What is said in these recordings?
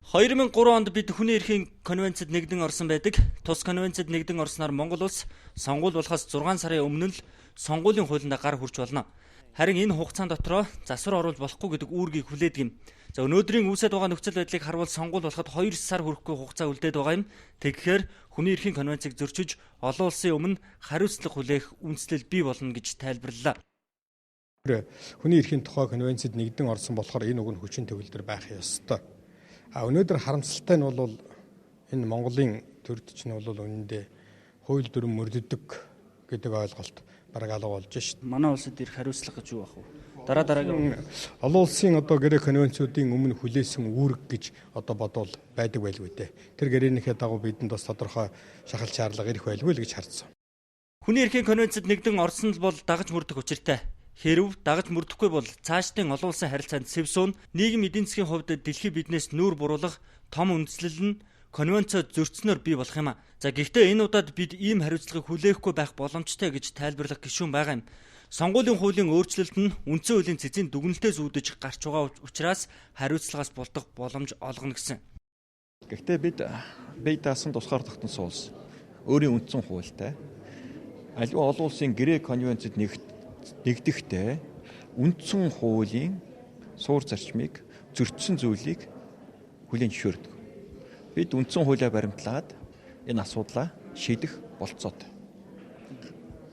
2003 онд бид хүний эрхийн конвенцэд нэгдэн орсон байдаг. Тус конвенцэд нэгдэн орсноор Монгол улс сонгуул болохоос 6 сарын өмнө л сонгуулийн хуулиндаа гар хүрч болно. Харин энэ хугацаан дотроо засвар оруулж болохгүй гэдэг үүргийг хүлээдэг юм. За, өнөөдрийн үүсээд байгаа нөхцөл байдлыг харвал сонгуул болоход 2 сар хүрэхгүй хугацаа үлдээд байгаа юм. Тэгэхээр хүний эрхийн конвенцийг зөрчиж, олон улсын өмнө хариуцлага хүлээх үндслэл бий болно гэж тайлбарлалаа. Хүний эрхийн тухай конвенцэд нэгдэн орсон болохоор энэ үг нь хүчин төгөлдөр байх ёстой. А өнөөдөр харамсалтай нь бол энэ Монголын төрд чинь бол үнэндээ хууль дүрэм мөрддөг гэдэг ойлголт бараг алга болж шít. Манай улсад ирэх хариуцлага гэж юу байх вэ? Дараа дараагийн олон улсын одоо гэрээ конвенцүүдийн өмнө хүлээсэн үүрэг гэж одоо бодвол байдаг байлгүй дээ. Тэр гэрээнийхээ дагуу бидэнд бас тодорхой шахалт шаардлага ирэх байлгүй л гэж харсан. Хүний эрхийн конвенцэд нэгдэн орсон л бол дагаж мөрдөх учиртай. Хэрв дагаж мөрдөхгүй бол цаашдын олон улсын харилцаанд сэв суун, нийгэм эдийн засгийн хувьд дэлхий биднээс нүүр буруулах том үндслэл нь конвенцоо зөрчснөөр бий болох юм а. За, гэхдээ энэ удаад бид ийм хариуцлагыг хүлээхгүй байх боломжтой гэж тайлбарлах гишүүн байгаа юм. Сонгуулийн хуулийн өөрчлөлт нь үндсэн хуулийн цэцгийн дүгнэлтээс үүдэж гарч байгаа учраас хариуцлагаас булдах боломж олгоно гэсэн. Гэхдээ бид бие даасан, тусгаар тогтносон улс, өөрийн үндсэн хуультай, аливаа олон улсын гэрээ конвенцэд нэгдэхдээ үндсэн хуулийн суур зарчмыг зөрчсөн зүйлийг хүлээн зөвшөөрдөг. Бид үндсэн хуулиа баримтлаад энэ асуудлаа шийдэх болцоотой.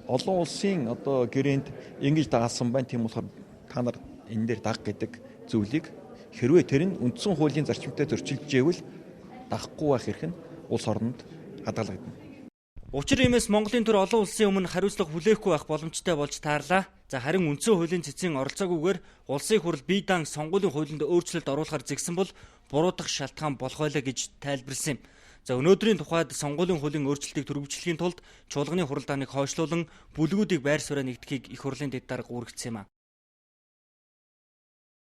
Олон улсын одоо гэрээнд ингэж даасан байна. Тийм болохоор та нар энэ дээр даг гэдэг зүйлийг хэрвээ тэр нь үндсэн хуулийн зарчимтай зөрчилдөж ивэл дагахгүй байх эрх нь улс орнонд хадгалагдана. Учир иймээс Монголын төр олон улсын өмнө хариуцлага хүлээхгүй байх боломжтой болж таарлаа. За, харин үндсэн хуулийн цэцгийн оролцоогүйгээр улсын хурал бие даан сонгуулийн хуулинд өөрчлөлт оруулахар зэгсэн бол буруутгах шалтгаан болох байлаа гэж тайлбарласан юм. За, өнөөдрийн тухайд сонгуулийн хуулийн өөрчлөлтийг төрөвчлөхийн тулд чуулганы хуралдааныг хойшлуулан бүлгүүдийг байр сууриа нэгтгэхийг их хурлын дэд дарга үүргэцсэн юм а.